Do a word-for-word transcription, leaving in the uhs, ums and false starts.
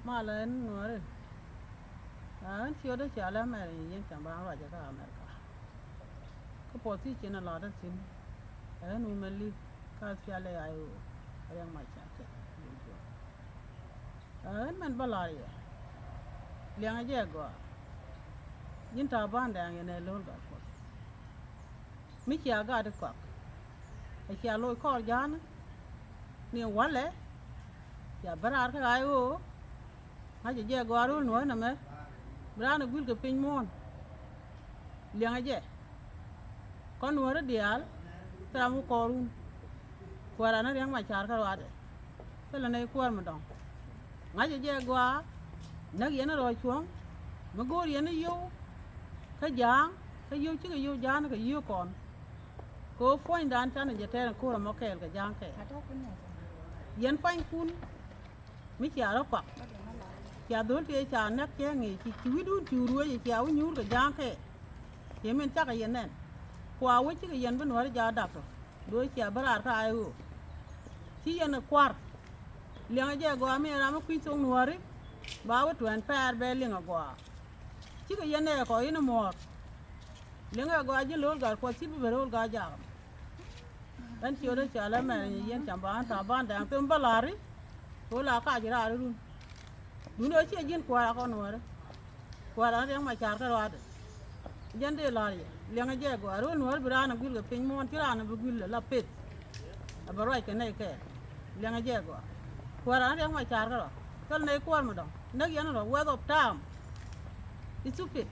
Malɛ ɛn Nuääri. Aa, ɛn ciötdä ca lɛ Amɛrika, yɛn cam ba ruacä kä Amɛrika. Kä position a latdä thi̱n. Ɛ ɛn wumɛ li̱k kä thialɛ a i̱ ɣöö Riɛk Macar kɛ. Aa, ɛn mɛn bä la̱r yɛ. Liɛŋɛ jɛ gɔaa. Ji̱n Taban Dɛŋ yɛn ɛ lo̱l gat Kuɔth. Mi cia gat i̱ kɔak. Ɛ cia loc kɔɔr ja̱a̱n ni walɛ. Cia bä raar kä ɣa̱c ɣöö ŋa̱cä jɛ gɔaa ro̱l Nuäär nɛmɛ. Bi raan ɛ gui̱l kɛ piny muɔ̱ɔ̱n. Liɛŋɛ jɛ. Kɔn Nuäärä diaal thil ram wä kɔɔrun. Kuäär an Riɛk Macar kä ruaadɛ. Thilɛ nɛy kuäär mi dɔ̱ŋ. Ŋa̱cä jɛ gɔaa. Näk yɛn rɔɔc cuɔ̱ŋ. Mi go̱o̱r yɛn yio̱w. Kä ja̱a̱ŋ kä yio̱w cikɛ yio̱w ja̱a̱n kɛ yio̱w kɔn. Kɛ ɣöö puɔ̱nydan canɛ jɛ tɛɛr in ko̱r ɛmɔ kɛɛl kɛ ja̱a̱ŋ kɛɛl. Yɛn puanykun mi cia rɔ̱ kɔak. Cia dho̱l tëë ca näk cɛ ŋi̱i̱c ci ci wi̱cdun ci ruëëc cia wä nyuur kɛ ja̱a̱ŋ kɛɛl. Ci min cakɛ yɛn nɛn. Kua wä cikɛ yɛn bi Nuäärä ja̱a̱k dak tɔ. Do̱ cia bä raar kä a i̱ ɣöö ci yɛn ɛ kua̱r. Liɛŋɛ jɛ gɔaa mi ram mi kui̱ thok Nuääri. Ba wä tuɛɛn pɛɛr bɛ liŋ ɛ gɔaa. Cikɛ yɛn ɛ kɔ in ɛ muɔ̱ɔ̱r. Liŋɛ gɔaa ji̱n lo̱l gat Kuɔth ci bi ben ro̱l gat jaak. Ɛn ciötdä ca lɛ mɛn yɛn cam ba ɣän Taban Dɛŋ thim bä la̱ri. Kɛ ɣöö la kac raar run. Duundɛ ɣöö ciɛ ji̱n kuäär a kɔn Nuäärä. Kuäär an Riɛk Macar kä ruaadɛ. Jɛn dee la̱r yɛ. Liɛŋɛ jɛ gɔaa ro̱l Nuäär bi raan a gui̱l kɛ piny muɔ̱ɔ̱n ci raan a bi gui̱l la peth. A bɛ ruac kɛ nɛy kɛɛl. Liɛŋɛ jɛ gɔaa. Kuäär an Riɛk Macar kä ruaadɛ. Thil nɛy kuäär mi dɔ̱ŋ. Näk yɛn rɔ waste of time. Stupid.